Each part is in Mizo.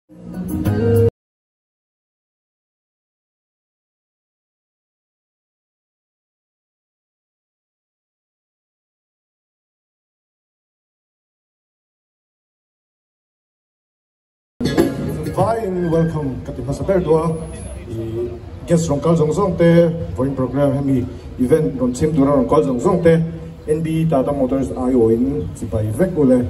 Vaiin welcome ka ti hmasa ber duh a, i guest rawn kal zawng zawng te, vawiin program hemi event rawn chhim tura rawn kal zawng zawng te NB Tata Motors aiawhin chibai vek ule.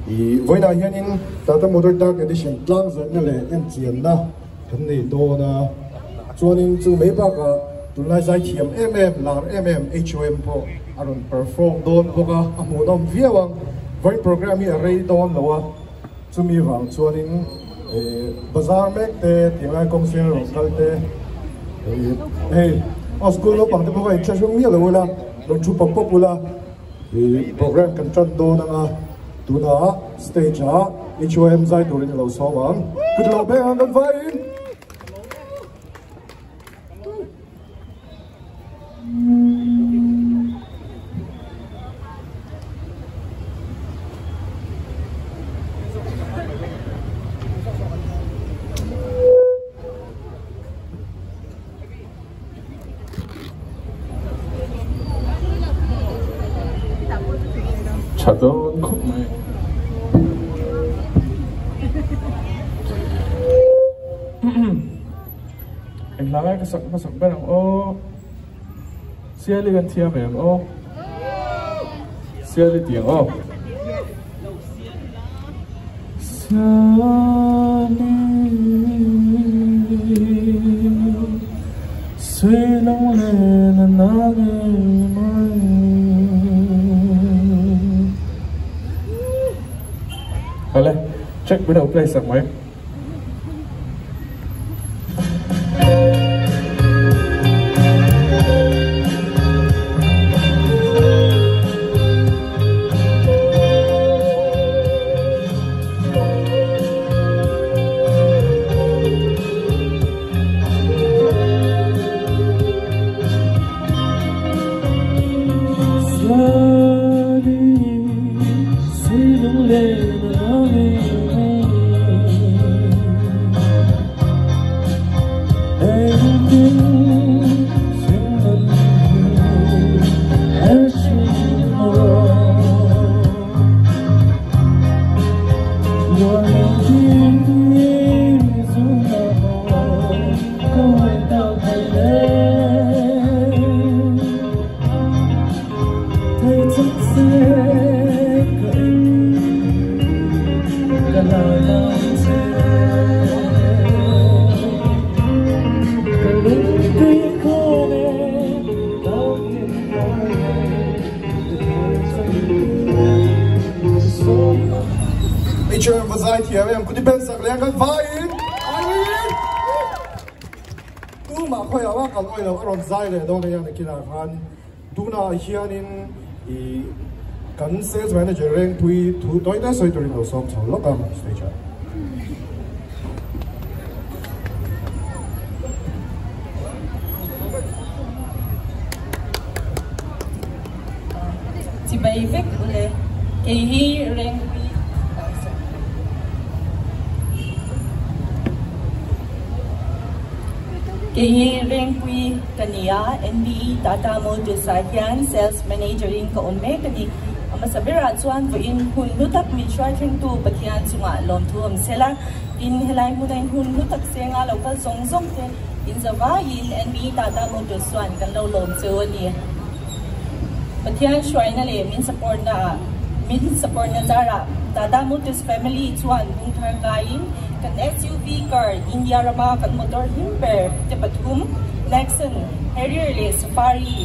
I vawiinah hianin Tata Motor Dark Edition tlang zawrhna leh enchianna kan nei dawn a, chuanin chu mai bakah tunlai zai thiam em em, lar em em HOM pawh a rawn perform dawn bawk a, a hmuhnawm viau ang. Vawiin program hi a rei dawn lo a, chumi vang chuanin bazar mek te, tianglai kawng sir rawn kal te, hei aw school naupang te pawh kha inthlahrung miah lo ula, rawn thu pawp pawp ula. I program kan tan dawn anga tuna stage ah HOM zai turin alo sawm ang. Kut lo beng ang kan vaiin. Tha dawn khawp mai. Eng hla ngai ka sak hmasak ber ang aw. Siali kan thiam em aw. Siali tiang aw. Siali Suy lung lên na ngei mai Hale, check bữa đầu play sak mai. HOM va zai thiam em kuti ben sak leng kan vaiin tumah khawiah vak kan awih lo a rawn zai leh dawn a hian a kilah khan Tunah hianin i kan sales manager Rengpui thu tawi te sawi turin lo sawm chho lawk ang stage ah. Chibai vek ule kei hi Rengpui Kei hi Rengpui ka ni a, NBE Tata Motors ah hian Sales Manager in ka awm mek a ni. A hmasa berah chuan vawiin hun hlu tak min hruai thlengtu Pathian chungah lawmthu awm sel a, tin helai hmuna in hun hlu tak senga lo kal zawng zawng te in za vaiin NBE Tata Motors chuan kan lo lawm cheu a ni. Pathian hruaina leh min support na ah min support na zarah Tata Motors family chuan bung thar kaiin kan SUV car India rama kan motor him ber te pathum Nexon, Harrier leh Safari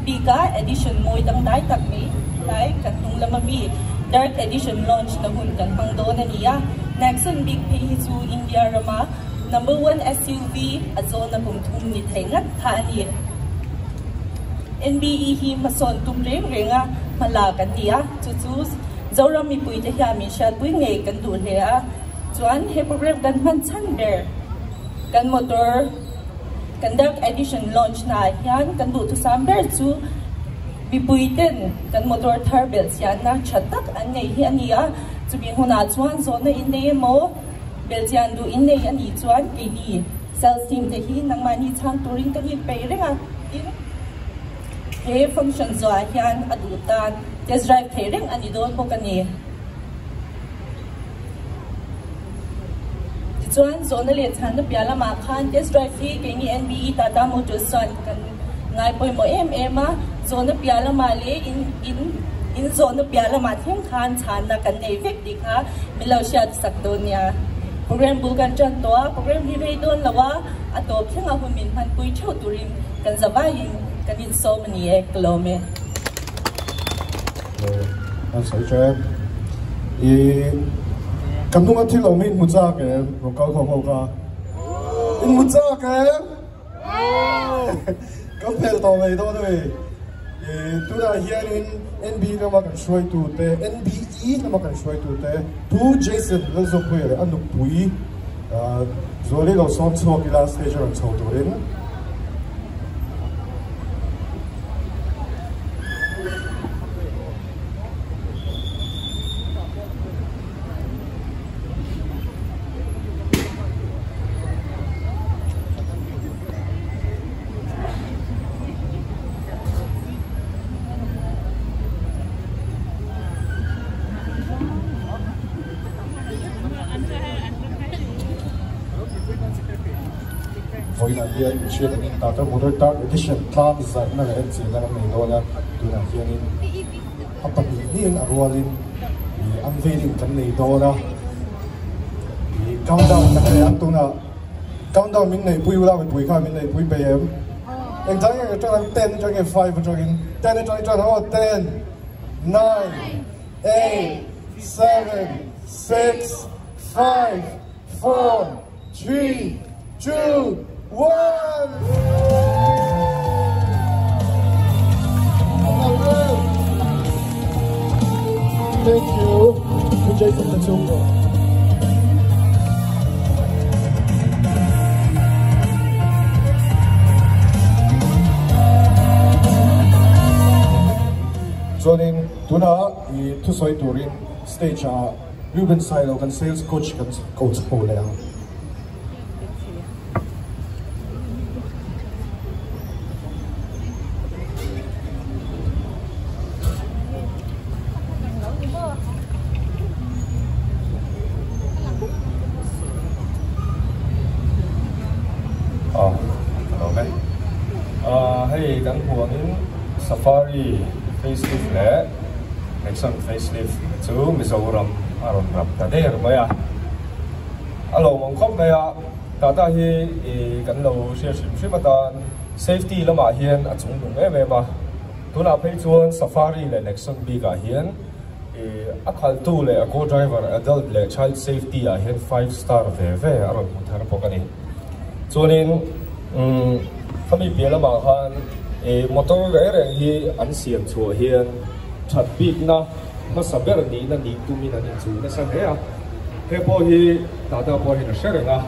bika edition mawi dangdai tak mai lai kan hnung lama mi Dark Edition launch na hun kan hmang dawn a ni a. Nexon bik phei hi chu India rama number one SUV a zawna kum thum ni thei ngat kha a ni. NBE hi hmasawn tum reng reng a hma la kan ni a, chu chu Zoram mipuite hian min hriatpui ngei kan duh hle a, chuan he program kan hman chhan ber kan motor kan Dark Edition launch na ah hian kan duhthusam ber chu mipuiten kan motor thar belhchianna tha tak an nei hi a ni a, chumi hunah chuan zawhna in nei emaw? Belchian duh in nei a nih chuan keini sales team te hi nangmahni chhang turin kan inpeih reng a, tin he function zawhah hian a duh tan test drive theih reng a ni dawn bawk a ni. Tichuan zawhna leh chhanna piah lamah khan test drive hi keini NBE Tata Motors chuan kan ngai pawimawh em em a, zawhna piah lamah leh in in in zawhna piah lamah thleng khan chhanna kan nei vek tih kha min lo hriat sak dawn nia. Program bul kan tan tawh a, program hi rei dawn lo a, a tawp thleng a hun min hmanpui theuh turin kan zavaiin kan insawm a ni e, ka lawm e. An sawi che i kan hnunga thil awm hi in hmu chak em rawn kal khawm ho kha in hmu chak em kan phel tawh mai dawn a ni i tunah hianin NB lama kan hruaitu te NBE lama kan hruaitu te Pu Jason Lalzawmpuia leh a nupui Zuali lo sawm chhuak ila stage a rawn chho turin. Vawiinah hian inhriat angin Tata Motor Dark Edition tlang zarhna leh enchilna kan nei dawn a, tunah hianin a pahnih hnihin a rualin ih unveiling kan nei dawn a, ih countdown kan nei ang tunah countdown min neihpui ula mipui khan min neihpui peih em? Engthang nge ka tang ang ten atangin five atangin ten atangin tan aw ten nine eight seven six five four three two one Thank you to Jason Tachungo. Chuanin tunah i thusawi turin stage ah Reuben Sailo kan sales coach kan ko chho leh ang. Aw ka lawm e. Hei kan hmuh angin Safari facelift leh Nexon facelift chu Mizoram a rawn rap ta der mai a. A lawmawm khawp mai a, Tata hi kan lo hriat hrim hrim atan safety lamah hian a chung nung em em a. Tunah phei chuan Safari leh Nexon bikah hian a khaltu leh a co-driver adult leh child safety ah hian five star ve ve a rawn hmu thar bawk a ni. Chuanin khami piah lamah khan motor reng reng hi an siam chhuah hian that bikna hmasa ber nihna nih tumin an inchuh nasa hle a. He pawh hi Tata pawh hian a hre reng a,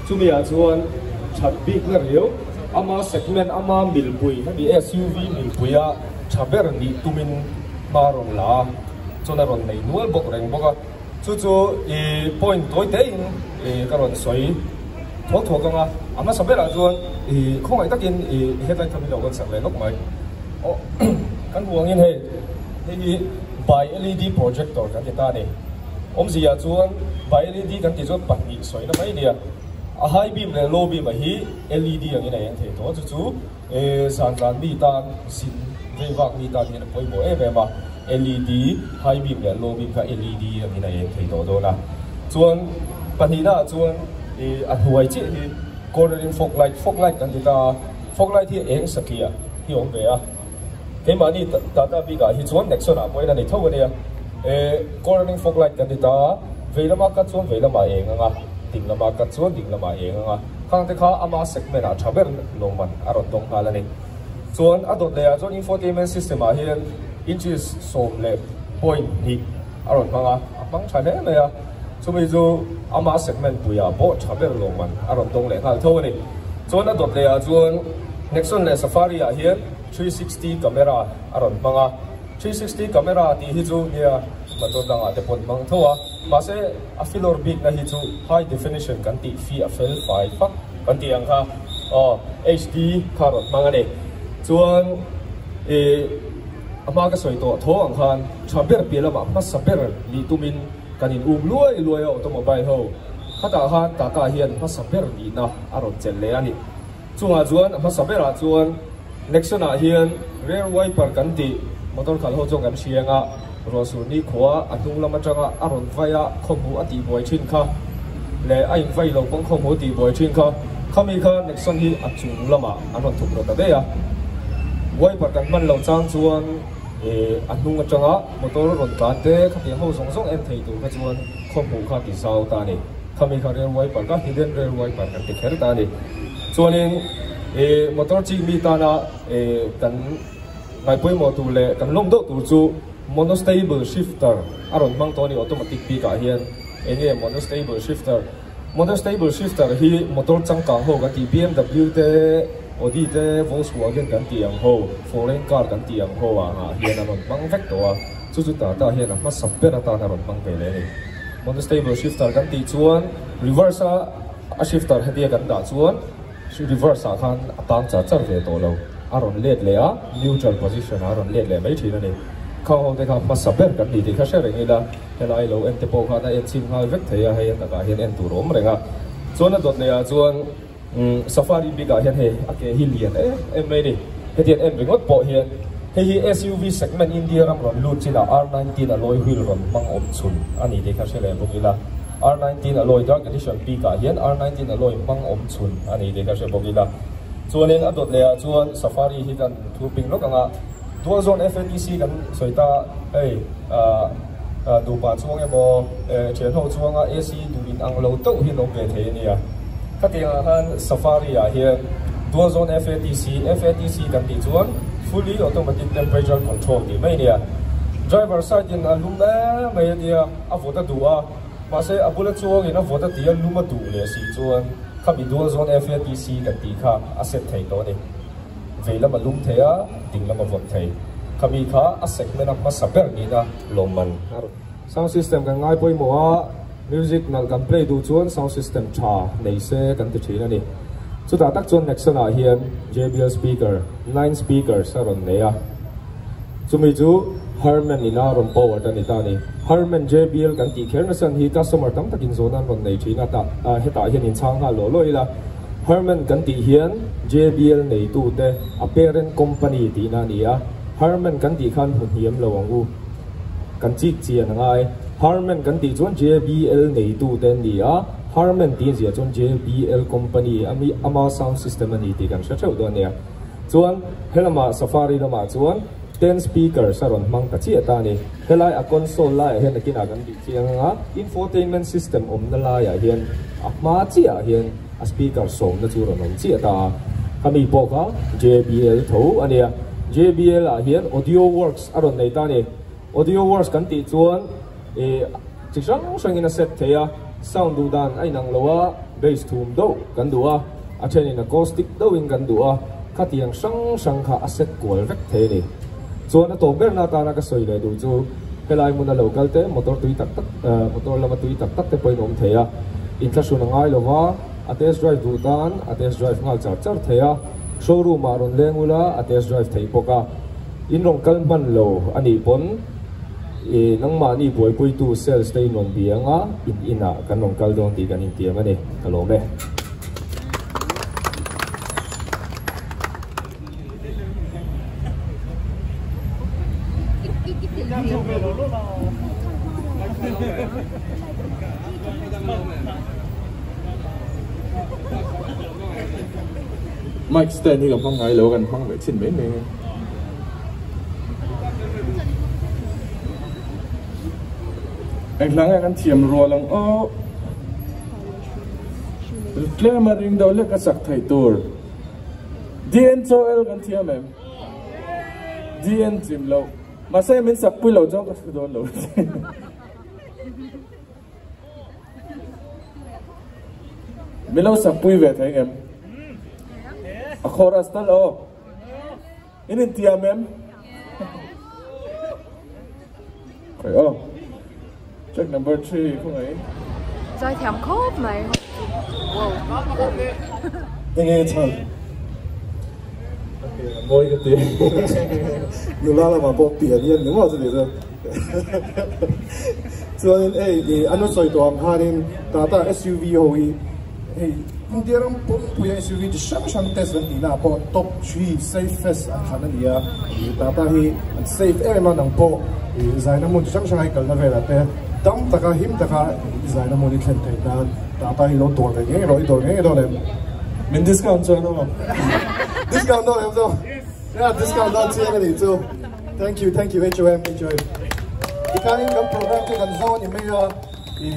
chumi ah chuan that bikna riau ama segment ama milpui hemi SUV milpuia tha ber nih tumin hma a rawn la a, chuan a rawn nei nual bawk reng bawk a, chu chu ih point tawi te in ih ka rawn sawi thuak thuak ang a, a hmasa berah chuan ih khawngaih takin ih headlight kha min lo on sak leh lawk mai aw kan hmuh angin hei hei hi by led projector kan ti ta a ni awmzia chuan by led kan tih chuan pahnih sawina mai a nia a high beam leh low beam a hi led angin a eng thei tawh a chu chu E zan zan mi tan zin vei vak mi tan hian a pawimawh em em a, led high beam leh low beam kha led angin a eng thei tawh dawn a. Chuan pahnihna ah chuan e a hnuai chiah hi cornering fog light, fog light kan ti ta a, fog light hi eng satliah hi a awm ve a, keimahni Tata bik ah hi chuan Nexon ah pawhin a nei tho a nia, e cornering fog light kan ti ta a, vei lama cut chuan vei lamah a eng ang a, ding lama cut chuan ding lamah a eng ang a. Khang te kha ama segment ah tha ber lawmman a rawn dawng nghal a ni. Chuan a dawt leh ah chuan infotainment system ah hian inches 10.2 a rawn hmang a, a hmang tha hle mai a. Chumi chu ama segment pui ah pawh tha ber lawmman a rawn dawng leh nghal tho a ni. Chuan a dawt leh ah chuan Nexon leh Safari ah hian 360 camera a rawn hmang a. 360 camera tih hi chu nia. motor dangah te pawh an hmang tho a, mahse a filawr bikna hi chu high definition kan tih fi a fel fai fak kan tih ang kha aw HD kha rawn hmang a ni. Chuan ih a hma ka sawi tawh tho ang khan tha ber piah lamah hmasa ber nih tumin kan in um luai luai a automobile ho khatah khan Tata hian hmasa ber nihna a rawn chelh leh a ni. Chungah chuan a hmasa berah chuan Nexon ah hian rear wiper kan tih motor khalh ho chuan kan hria anga ruahsur ni khua a hnung lam atanga a rawn vai a khawhmuh a tih buai thin kha leh a in vai lo pawn khawhmuh a tih buai thin kha khami kha Nexon hi a chung lamah an rawn thuk rawh ta daih a wiper kan hman loh chang chuan ih a hnung atanga motor rawn tlan te khatiang ho zawng zawng en thei tur kha chuan khawhmuh kha ti zau ta a ni. Khami kha rear wiper ka hidden rear wiper kan ti kher ta a ni. Chuanin ih motor chik mi tana ih kan ngaihpawimawh tur leh kan lawm deuh tur chu monostable shifter a rawn hmang tawh a ni automatic bik ah hian eng nge monostable shifter monostable shifter hi motor changkang ho kan tih BMW te Audi te Volkswagen kan tih ang ho foreign car kan tih ang ho ah hian an rawn hmang vek tawh a chu chu Tata hian a hmasa ber atan a rawn hmang ve leh a ni. Monostable shifter kan tih chuan reverse a a shifter hetia kan dah chuan reverse ah khan a tang char char ve tawh lo a rawn let leh a neutral position ah a rawn let leh mai thin a ni. Khang ho te kha hmasa ber kan ni tih kha hre reng ila helai lo en te pawh khan a en chim nghal vek thei a hei a takah hian en tur a awm reng a chuan a dawt leh ah chuan Safari bik ah hian hei a ke hi lian em em mai a ni. Hetiang en ringawt pawh hian hei hi SUV segment India ram rawn lut chin ah R19 alloy wheel rawn hmang awm chhun a ni tih kha hre leh bawk ila. R19 alloy dark edition bik ah hian R19 alloy hmang awm chhun a ni tih kha hre bawk ila. Chuanin a dawt leh ah chuan Safari hi kan thu ping lawk ang a, dual zone FATC kan sawi ta hei ah Nupa chuang emaw thian ho chuanga AC duh in ang lo teuh hi an awm ve thei a nia. Khatiang ah khan Safari ah hian Dual Zone FATC, FATC kan tih chuan Fully Automatic Temperature Control tih mai a nia. Driver side in a lum em mai a nia, a vawt a duh a, mahse a bula chuang in a vawt a tih a lum a duh leh si chuan khami Dual Zone FATC kan tih kha a set thei tawh a ni. Vei lam a lum thei a, ding lam a vawt thei. Khami kha a segment a hmasa ber nihna lawmman a rawn. Sound system kan ngai pawimawh a, music nalh kan play duh chuan sound system tha nei se kan ti thin a ni. Chutah tak chuan Nexon ah hian JBL speaker nine speakers a rawn nei a, chumi chu Harman ina rawn powered a ni ta a ni. Harman JBL kan tih kher nasan hi customer tam takin zawhna an rawn nei thin a, tah hetah hian inchhang nghal lawh lawh ila. Harman kan tih hian JBL neitute a parent company tihna a ni a, Harman kan tih khan hmu hniam lo ang u. Kan chik chian a ngai. Harman kan tih chuan JBL neitute an ni a, Harman tih ziah chuan JBL company a mi ama sound system a ni tih kan hre theuh dawn a nia. Chuan helamah Safari lamah chuan ten speakers a rawn hmang ta chiah ta a ni. Helai a console laiah hian nakinah kan bih chiang ang a, infotainment system awmna laiah hian a hma chiahah hian a speaker sawmna chu rawn awm chiah ta a, khami pawh kha JBL tho a nia. JBL ah hian audio works a rawn nei ta a ni. Audio works kan tih chuan ih chi hrang hrangin a set thei a, sound duh dan a inang lo a, bass thum deuh kan duh a, a thenin acoustic deuhin kan duh a, khatiang hrang hrang kha a set kual vek thei a ni. Chuan a tawp berna atana ka sawi leh duh chu helai hmuna lo kal te motor tui tak tak motor lama tui tak tak te pawhin awm thei a, inthlahrun a ngai lova a test drive duh tan a test drive nghal char char thei a, showroom ah rawn leng ula a test drive thei bawk a, in rawn kal hman lo a nih pawn ih nangmahni buaipuitu sales te in rawn bi anga in inah kan rawn kal dawn tih kan intiam a ni, ka lawm e. Mic stand hi ka hmang ngai lo kan hmang leh chin mai mai eng hla nge kan thiam rual ang aw tlem a ring deuh hlek a sak theih tur. DN chaw el kan thiam em? DN chim lo. Mahse min sak pui lo chuan ka hre dawn lo. Min lo sak pui ve thei ngem? A chorus tal aw. In in tiam em? Khoi aw. Track number 3 khawngaih. Zaithiam khawp mai. Wow. Enge chhan? Okay, a mawi ka ti. Nula lamah pawh pian hi an ni maw chutih chu. Chuanin hei i an rawn sawi tawh ang khanin Tata SUV ho hi hei India ram pumpui a SUV chi hrang hrang test an tihna ah pawh top 3 safest an thlan a ni a. Tata hi an safe em em a nang pawh i zaina hmun chi hrang hrang a i kalna velah te dam taka him taka i zaina hmun i thlen theih nan Tata hi lo dawr ve ngei rawh i dawr ngei dawn em? Min discount chuan aw. Discount dawn em chu? Yeah, discount dawn chiang a nih chu. Thank you, thank you HOM, HOM. Tikhanin kan program chu kan zo a ni mai a, i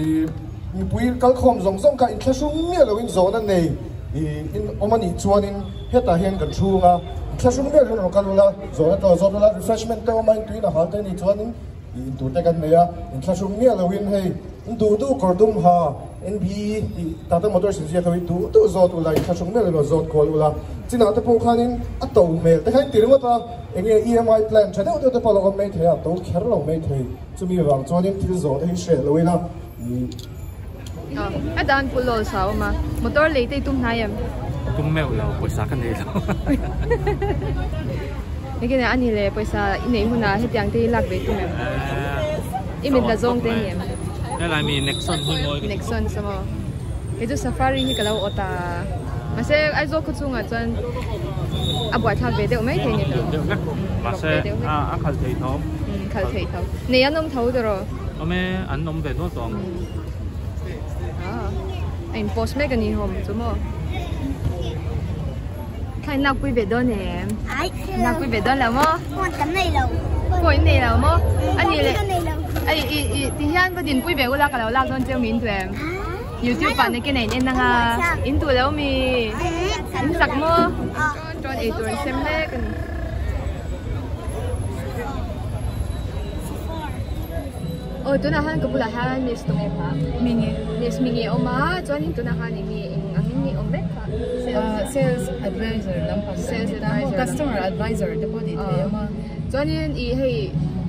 mipui kalkhawm zawng zawng kha inthlahrung miah loin zawhna nei i in awm a nih chuanin hetah hian kan chhung a, inthlahrung miah loin rawn kal ula, zawhna te zawt ula, refreshment te awm a, intuiin a hal te a nih chuanin i intur te kan nei a, inthlahrung miah loin hei in duh duh kawr dum ha NB tih Tata Motors inziak ho hi duh duh zawt ula, inthlahrung miah loin zawt kual ula, chinah te pawh khanin a to hmel te kha in ti ringawt a. Enge EMI plan tha deuh deuh te pawh a lo awm mai thei a, to kher lo mai thei. Chumi vang chuanin thil zawh te hi hreh lo ila i. A dan pul lo sa awm a, motor lei te i tum hnai em? Tum meuh lo, pawisa ka nei lo. Enge a ni le, pawisa i neih hunah hetiang te i lak ve tum em? I mit la zawng te ni em? Helai mi Nexon hi mawi ka ti. Nexon sa maw? Kei chu Safari hi ka lo awt a. Mahse Aizawl khaw chungah chuan a buaithlak ve deuh mai thei ni tawh. Deuh hlek. Mahse a khal thei tho. Khal thei tho. Nei an awm tho tawh. Awm e, an awm ve nual tawh ang. A in post mek a ni hawm chu maw. Thla in lakpui ve dawn em? Lakpui ve dawn lo maw? Phone kan nei lo. Phone in nei lo maw? A ni le. Ai i i ti hian va dinpui ve ula ka lo lak dawn cheu min tu em? YouTube ah nakin a in en anga in duh lo mi? In chak maw? Chuan ei tur an sem mek a ni. Aw tunah khan ka bulah hian miss tunge kha? Mingi. Miss Mingi a awm a chuanin tunah khan eng nge eng angin nge awm vek kha? Sales advisor lampang Sales advisor customer advisor te pawh tih theih awm a. Chuanin i hei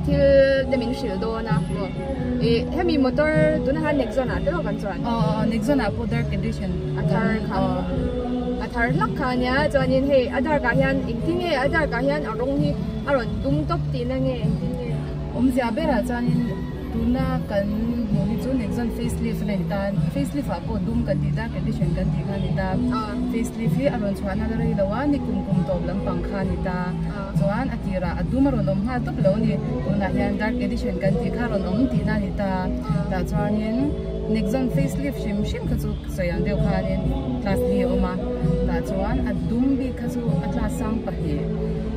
thil te min hrilh dawn a maw i hemi motor tunah khan Nexon ah te pawh kan chuan. Aw Nexon ah pawh dark edition a thar kha a thar hlak kha ania chuanin hei a dark ah hian engtin nge a dark ah hian a rawng hi a rawn dum tawp tihna nge engtin nge. Awmzia berah chuanin tuna kan hmuh hi chu Nexon facelift a ni ta, facelift ah pawh dum kan tih dark edition kan tih kha a ni ta, facelift hi a rawn chhuahna la rei lo a, ni kum kum tawp lampang kha a ni ta, chuan a tirah a dum a rawn awm nghal tawp lo a ni, tunah hian dark edition kan tih kha a rawn awm tihna a ni ta, tah chuanin Nexon facelift hrim hrim kha chu sawi ang deuh khanin class li a awm a, tah chuan a dum bik kha chu a class sang pahnih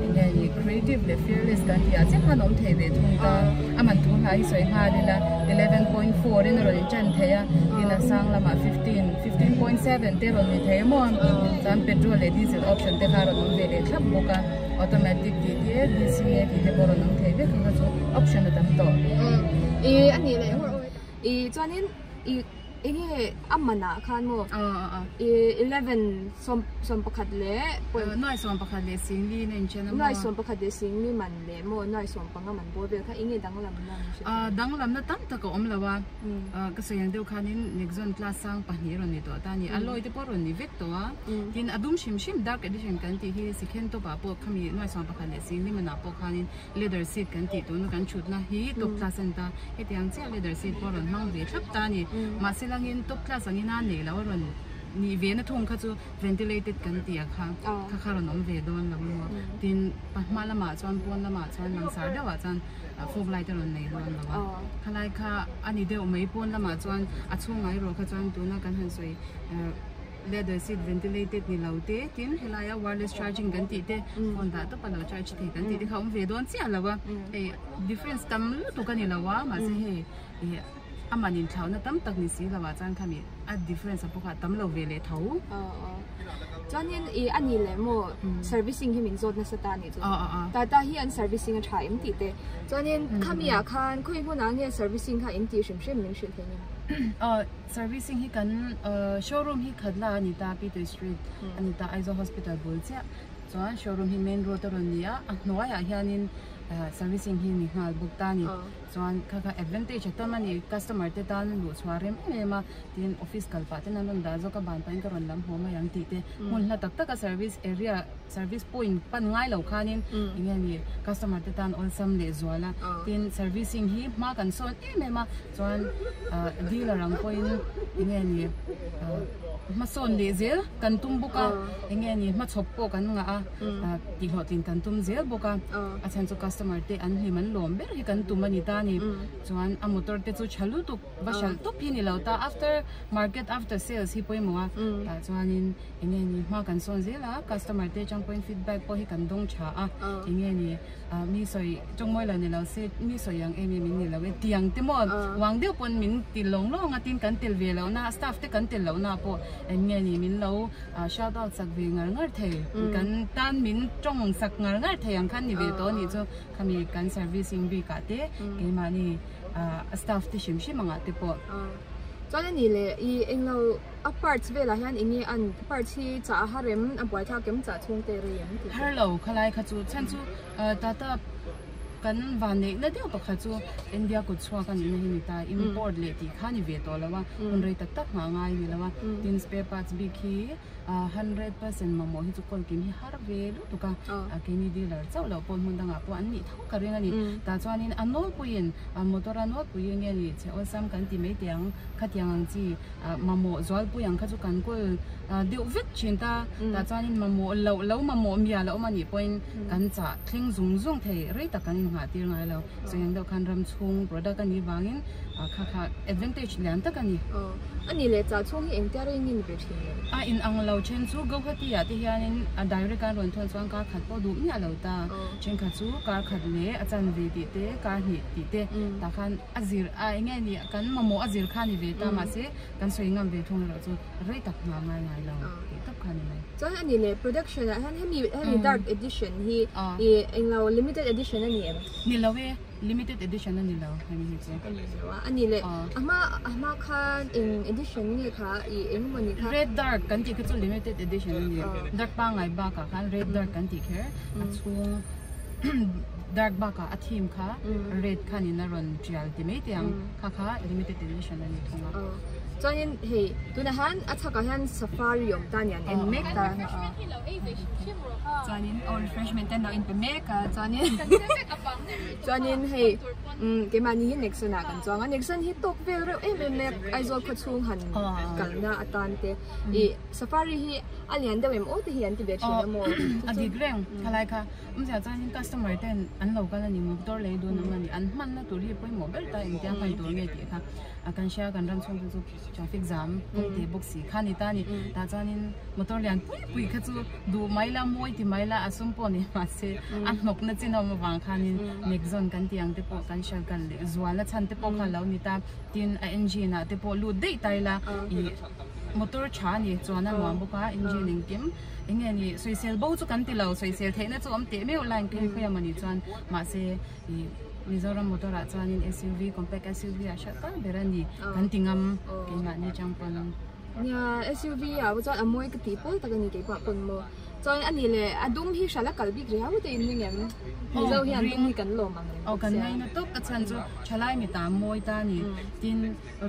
eng nge ni creative leh fearless kan tih ah chiah khan a awm thei ve thung ta, a man thu hla hi sawi nghal ila 11.4 in a rawn inchan thei a, tin a sang lamah 15, 15.7 te rawn ni thei a maw chuan petrol leh diesel option te kha a rawn awm ve leh thlap bawk a, automatic tih te DCA tih te pawh a rawn awm thei vek a kha chu option a tam tawh. I a nih leh i chuanin i. Enge a manah khan maw? I 11 11 leh point. Nuai 11 leh singli na inchen a maw? Nuai 11 leh singli man leh maw nuai 15 man bawr vel kha enge danglamna min hre thei? Danglamna tam tak a awm lo a, ka sawi ang deuh khanin Nexon class sang pahnih rawn ni tawh ta a ni, alloy te pawh rawn ni vek tawh a, tin a dum hrim hrim dark edition kan tih hi sikhen top ah pawh khami nuai 11 leh singli manah pawh khanin Leather seat kan tih tuna kan thutna hi top class a ni ta, hetiang chiah leather seat pawh a rawn hmang ve thlap ta a ni. Mahse langin top class angin a neih loh a rawn nih ve na thung kha chu ventilated kan tih a kha, kha kha rawn awm ve dawn lo emaw tin pahma lamah chuan pawn lamah chuan langsar deuhah chuan fog light a rawn nei dawn lo a, khalai kha a ni deuh mai pawn lamah chuan a chhungah erawh kha chuan tuna kan han sawi. Leather seat ventilated ni lo te tin helaia wireless charging kan tih te phone dah tawp a lo charge thei kan tih te kha a awm ve dawn chiah lo a hei difference tam lutuk a ni lo a mahse hei ih a man inthlauhna tam tak ni si lo ah chuan khami a difference a pawh kha a tam lo ve leh tho. Chuanin ih a ni leh maw servicing hi min zawt nasa ta a nih chu Tata hi an servicing a tha em tih te chuanin khami ah khan khawi hmunah nge servicing kha in tih hrim hrim min hrilh thei nia. Servicing hi kan showroom hi Khadla a ni ta, Peter Street a ni ta, Aizawl Hospital bul chiah. Chuan showroom hi main road a rawn ni a, a hnuaiah hianin servicing hi ni nghal bawk ta a ni. Chuan kha kha advantage a tam a ni customer te tan luh chhuah rem em em a tin office kal pah ten an rawn dah zawk a ban pahin ka rawn lam haw mai ang tih te hmun hla tak tak a service area service point pan ngai lo khanin eng nge ni customer te tan awlsam leh zual a tin servicing hi hma kan sawn em em a chuan ah dealer ang pawhin eng nge ni ah hmasawn leh zel kan tum bawk a eng nge ni hmachhawp pawh kan ngah a ah tihhlawhtlin kan tum zel bawk a a chhan chu customer te an hlim an lawm ber hi kan tum a ni ta a ni chuan a motor te chu tha lutuk va hralh tawp hi ni lo ta after market after sales hi pawimawh a tah chuanin eng nge ni hma kan sawn zel a customer te atang pawhin feedback pawh hi kan dawng tha a eng nge ni ah mi sawi tawngmawi lo ni lo se mi sawi ang em em in ni lo e tiang te maw uang deuh pawn min ti lawng lawng a tin kan tel ve loh na staff te kan tel loh na pawh eng nge ni min lo ah shout out sak ve ngar ngar thei kan tan min tawng sak ngar ngar thei ang khan ni ve tawh a nih chu khami kan servicing bik ah te keimahni ah staff te hrim hrim angah te pawh. Chuan a ni leh i englo A parts velah hian eng nge an parts hi chah a har em a buai thlak em chah chhung te rei em tih Har lo khalai kha chu chhan chu Tata kan van neih na deuh pakhat chu India kut chhuak a nihna hi ni ta import leh tih kha ni ve tawh lo a hun rei tak tak nghah ngai ni lo a tin spare parts bik hi 100% mamawh hi chu kawl kim hi har ve lutuk a keini dealer chauh loh pawh hmun dangah pawh an nih tho ka ring a ni tah chuanin a nawlpuiin motor a nawlpui eng nge ni chhe awlsam kan ti mai teh ang khatiang ang chi mamawh zualpui ang kha chu kan kawl deuh vek thin ta tah chuanin mamawh loh lo mamawh mial a awm a nih pawhin kan chah thleng zung zung thei rei tak kan inngah tir ngai lo chuan deuh khan ram chhung product a nih vangin kha kha advantage lian tak a ni. A nih leh chah chhung hi engtia rei nge ni ve thin le? A inang lo then chu Guwahati ah te hianin a direct a rawn thawn chuan kar khat pawh duh miah lo ta thenkhat chu kar khat leh a chanve tih te kar hnih tih te tah khan A zir a eng nge ni kan mamawh a zir kha ni ve ta mahse kan sawi ngam ve thung erawh chu rei tak hna ngai ngai lo tih tawp kha ni mai. Chuan a ni leh production ah hian hemi hemi dark edition hi i englo limited edition a ni em? Ni lo e, limited edition a ni lo hemi hi chu. A ni lo a, a ni leh a hma a hma khan eng edition nge kha i eng emaw ni kha? Red dark kan tih kha chu limited edition a ni, dark pangngai bakah khan red dark kan tih kher a chhung dark bakah a theme kha red khanin a rawn tial ti mai teh ang kha kha limited edition a ni thung a. Chuanin hei tunah hian a chhakah hian safari awm ta aniang en mek ta. Chuanin aw refreshment te an lo inpe mek a chuanin chuanin hei keimahni hi Nexon ah kan chuang a Nexon hi tawk vel reuh em em mai a Aizawl khawchhung han kalna atan te ih safari hi a lian deuh em aw te hi an ti ve thin a maw a dik reng khalai kha awmzia chuanin customer ten an lo kal a ni motor lei dun ang a ni an hmanna tur hi pawimawh ber ta engtia hman tur nge tih kha a kan hria kan ram chhung te chu traffic jam kawng te bawk si kha ni ta a ni tah chuanin motor lian pui pui kha chu duh mai la mawi ti mai la a sum pawh ni mahse a hnawk na chin a awm avang khanin Nexon kan tih ang te pawh kan hriat kal leh zual na chhan te pawh kha a lo ni ta tin a engine ah te pawh lut daih ta ila ih motor tha a ni chuan a nuam bawk a engine engkim eng nge ni sawisel bo chu kan ti lo sawisel theihna chu awm teh meuh line phei phei a mawni chuan mahse ih Mizoram motor ah chuanin S_U_V compact S_U_V ah hralh kal ber a ni kan ti ngam keimahni atang pawn. Nia S_U_V ah pawh chuan a mawi ka tih pawl tak a ni keipah pawn maw chuan a nih leh a dum hi hralh a kal bik riau te in ring em Mizo hian dum hi kan lawm ang reng aw kan ngaina tawp a chhan chu thalai mi ta mawi ta a ni tin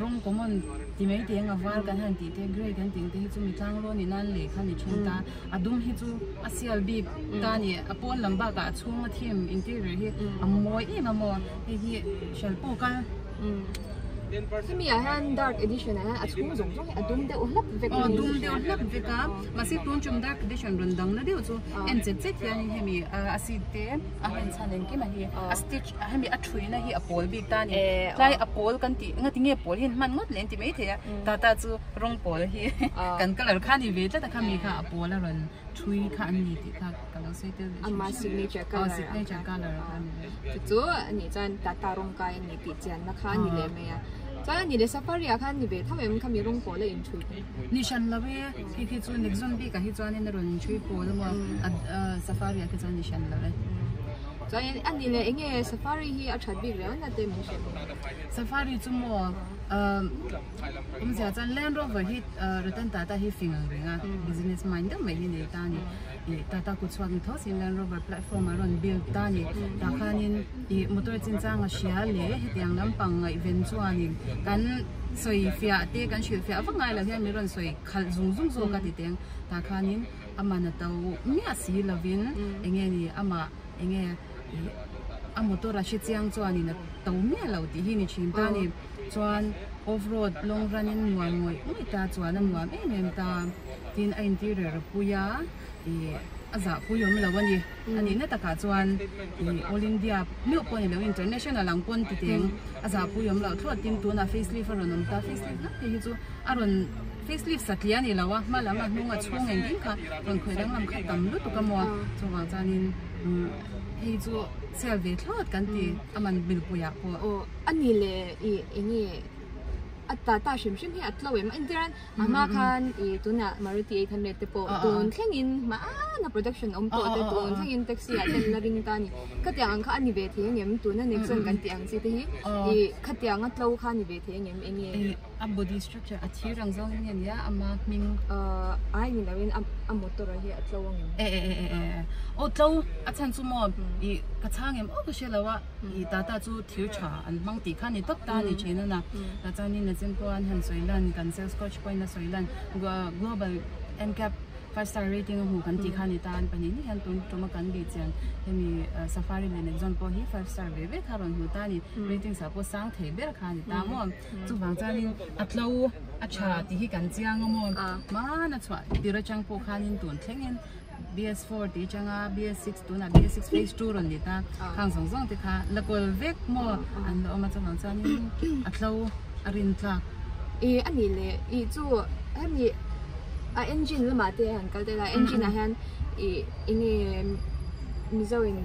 Rawng common ti mai teng a var kan han tih te grey kan tih ang te hi chu mi tlang rawn in an lei kha ni thin ta a dum hi chu a sial bik ta a ni a pawn lam bakah a chhung a thim interior hi a mawi em a maw hei hi hral pawh kal. Hemi ah hian dark edition ah hian a chhung zawng zawng hi a dum deuh hlap vek a ni. Aw dum deuh hlap vek a mahse tun tum dark edition rawn dang na deuh chu en chet chet hian hemi a seat te a hen chhan engkim a hi a stitch hemi a thuina hi a pawl bik ta a ni tlai a pawl kan tih nga tinge pawl hi an hman ngawt leh an ti mai thei a tata chu rawng pawl hi kan colour kha a ni ve tlat a khami kha a pawl a rawn thui kha an ni tih kha ka lo sawi tel ve hrim hrim a signature colour kha a ni ve chu chu a nih chuan tata rawng kai a ni tih chianna kha a ni leh mai a chuan a ni leh safari ah khan ni ve tho em khami rawng pawl a inthui ni hran lo e khi khi chu Nexon bik ah hi chuanin a rawn inthui pawl a maw a safari ah khi chuan ni hran lo e. Chuanin a ni leh enge safari hi a that bik riau na te min hrilh. Safari chu maw awmzia chuan Land Rover hi Ratan Tata hi fing ang reng a, business mind deuh mai hi nei ta a ni. Ih Tata kut chhuak ni tho siin Land Rover platform a rawn build ta a ni. Tah khanin ih motor chinchang a hria leh hetiang lampang ngaihven chuanin kan sawi fiah te kan hrilh fiah vak ngai lo hian min rawn sawi khalh zung zung zawk a ti teng. Tah khanin Aman a to miah si lovin enge ni amah enge ih a motor a hre chiang chuanin a to miah lo tih hi ni thin ta a ni. Chuan off road long run in nuam ngawih ngawih ta chuan a nuam em em ta. Tin a interior a pui a ih a zahpui awm lo a ni. A nihna takah chuan ih all India meuh pawh ni lo international ang pawn ti teng a zahpui awm loh thlawt tin tunah facelift a rawn awm ta facelift lam te hi chu a rawn facelift satliah a ni lo a hma lam a hnung a chhung engkim kha rawn khawih danglam kha tam lutuk a maw chuvang chuanin umm hei chu sale ve thlawt kan ti a man bilpuiah pawh. Aw a ni leh ih eng nge a tata hrim hrim hi a tlo em entir an A hma khan ih tunah Maruti 800 te pawh tun thlengin hmana production awm tawh te tun thlengin taxi ah te an la ring ta a ni. Khatiang ang kha a ni ve thei ang em? Tuna Nexon kan tih ang chi te hi ih khatiang a tlo kha a ni ve thei ang em? Eng nge? A body structure a thir ang zawng in nge nia ama hming? Ai ni loin a motor a hi a tlo ang em? E e e e aw tlo a chhan chu maw ih ka chhang em aw ka hre lo a. I Tata chu thir tha an hmang tih kha ni tawp ta a ni thin a na. Tah chuanin a chen pawh an han sawi lan kan sales coach pawhin a sawi lan global NCAP five star rating a hmu kan tih kha ni ta an pahnih ni hian tun tuma kan bih chian hemi safari leh Nexon pawh hi five star ve ve kha rawn hmu ta a ni. Ratings ah pawh sang thei ber kha a ni ta maw. Chuvang chuanin a tlo a tha tih hi kan chiang a maw. Hmana chhuah tir atang pawh khanin tun thlengin BS4 tih atanga BS6 tunah BS6 phase 2 rawn ni ta khang zawng zawng te kha la kawl vek maw an la awm a chuvang chuanin a tlo a rin tlak. I a nih leh i chu hemi a engine lamah te han kal tel a engine ah hian i enge Mizo in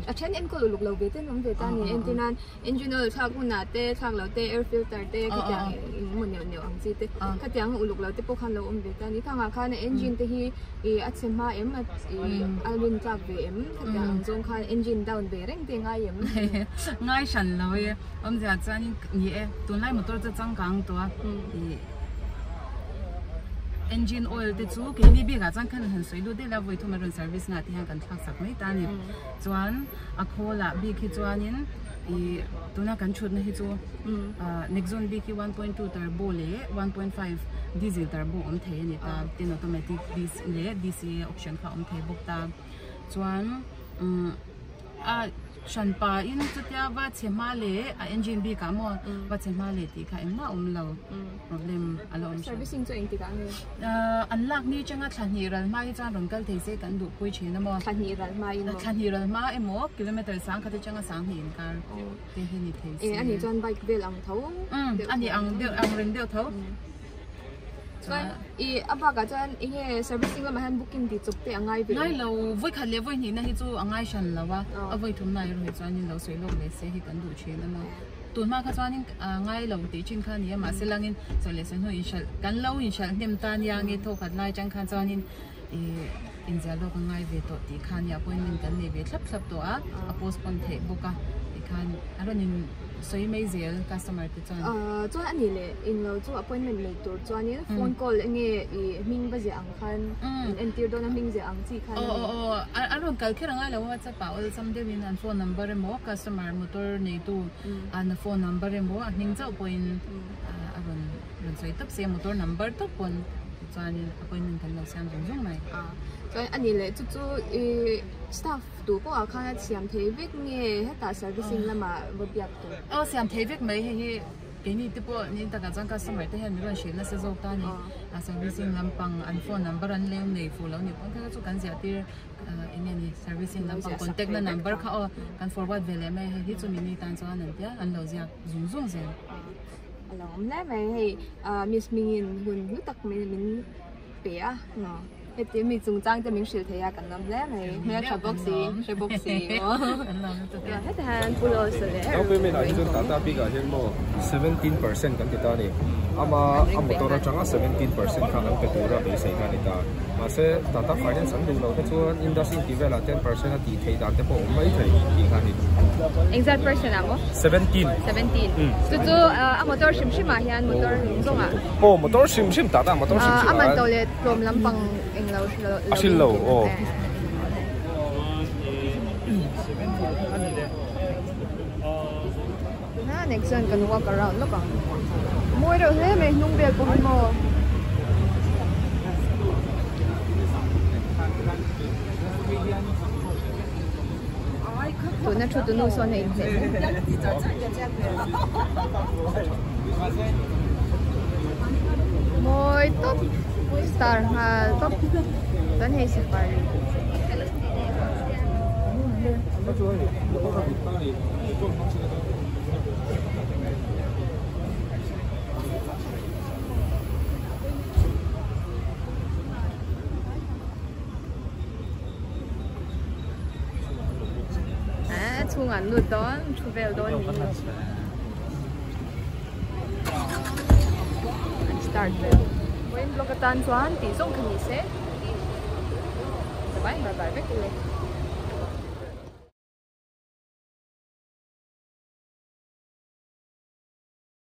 a then enkawl uluk lo ve te an awm ve ta a ni entir nan Engine oil thlak hunah te, thlak loh te, air filter te khatiang engemaw neuh neuh ang chi te khatiang uluk lo te pawh khan lo awm ve ta a ni. Khangah khan engine te hi ih a chhe hma em ih a rin tlak ve em khatiang ang zawng khan engine down ve reng te ngai em? Ngai hran lo e, awmzia chuanin ni e, tunlai motor chu changkang tawh a ih engine oil te chu keini bikah chuan khan han sawi lut daih la vawi thum a rawn service na ah te hian kan thlak sak mai ta a ni. Chuan a khawlah bik hi chuanin ih tuna kan thutna hi chu ah Nexon bik hi 1.2 turbo leh 1.5 diesel turbo awm thei a ni ta tin automatic leh DCA option kha awm thei bawk ta chuan umm a hran pahin chutia va chhe hma leh a engine bikah maw va chhe hma leh tih kha engmah a awm lo problem a la awm hran. Servicing chu engtikah nge? An lak ni changa thla hnih ral hma hi chuan rawn kal thei se kan duhpui thin a maw? Thla hnih ral hma in maw? Thla hnih ral hma emaw kilometer sang khat atanga sang hnih inkar te hi ni thei se. E ani chuan bike vel ang tho deuh. Ani ang deuh ang reng deuh tho. Chuan i a bakah chuan enge servicing lamah hian booking tih chawp te a ngai ve? Ngai lo, vawi khat leh vawi hnihna hi chu a ngai hran lo a, a vawi thumna erawh hi chuan in lo sawi lawk leh se hi kan duh thin a maw? Tun hma kha chuanin ngai lo tih thin kha a ni a, mahse langin chaw leh sawhnu inhralh kan lo inhralh hnem ta nia nge thaw khat lai atang khan chuanin ih inziah lawk a ngai ve tawh tih kha a nia appointment kan nei ve thlap thlap tawh a, a postpone theih bawk a tikhan a rawn in sawi mai zel customer te chuan. Chuan a nih leh englo chu appointment nei tur chuanin phone call enge ih hming va ziah ang khan in entir dawn a hming ziah ang chi khan a ni. Aw aw aw a rawn kal kher a ngai lo a WhatsApp ah awlsam deuhin an phone number emaw customer motor neitu an phone number emaw a hming chauh pawhin a rawn rawn sawi tawp se motor number tawp pawn tichuanin appointment kan lo siam zung zung mai. Chuan a nih leh chu chu ih staff tu pawh ah khan a siam thei vek nge hetah servicing lamah va biak tur? Aw siam thei vek mai hei hi. Keini te pawh ni takah chuan customer te hian min rawn hrilh nasa zawk ta a ni. A servicing lampang an phone number an leng nei fuh lo ni pawn kha chu kan ziah tir eng nge ni servicing lampang contact na number kha aw kan forward ve leh mai a hei hi chu mini tan chuan an tia an lo ziak zung zung zel. A lo awm hle mai hei miss Mingin hun hlu tak min pe a. Heti mi chungchang te min hrilh thei a kan lawm hle mai. Hmel tha bawk si, hre bawk si. Heta hian Pu Lawsa leh Down payment ah hi chuan Tata bik ah hian maw 17% kan ti ta a ni. Ama a motor atanga 17% kha an pe tura beisei kha a ni ta. Mahse Tata Finance an duh loh te chuan IndusInd tih velah 10% a tih theih dan te pawh a awm mai thei tih kha a ni. Engzat percent ah maw? 17. 17. Chu chu a motor hrim hrim ah hian motor zawng ah. Aw motor hrim hrim Tata motor hrim hrim ah. A man to leh tlawm lampang eng lo A hrilh lo aw. Na next chuan kan walk around lawk ang. Mawi reuh hle mai hnung vel pawh hi maw. Tuna thu tunu sawn a inhmeh hle. Mawi tawp star nghal tawp chuan hei safari. A chhungah an lut dawn thu vel dawn niin an start vel vawiin vlog atan chuan tih zawng kha ni se bye bye vek ule.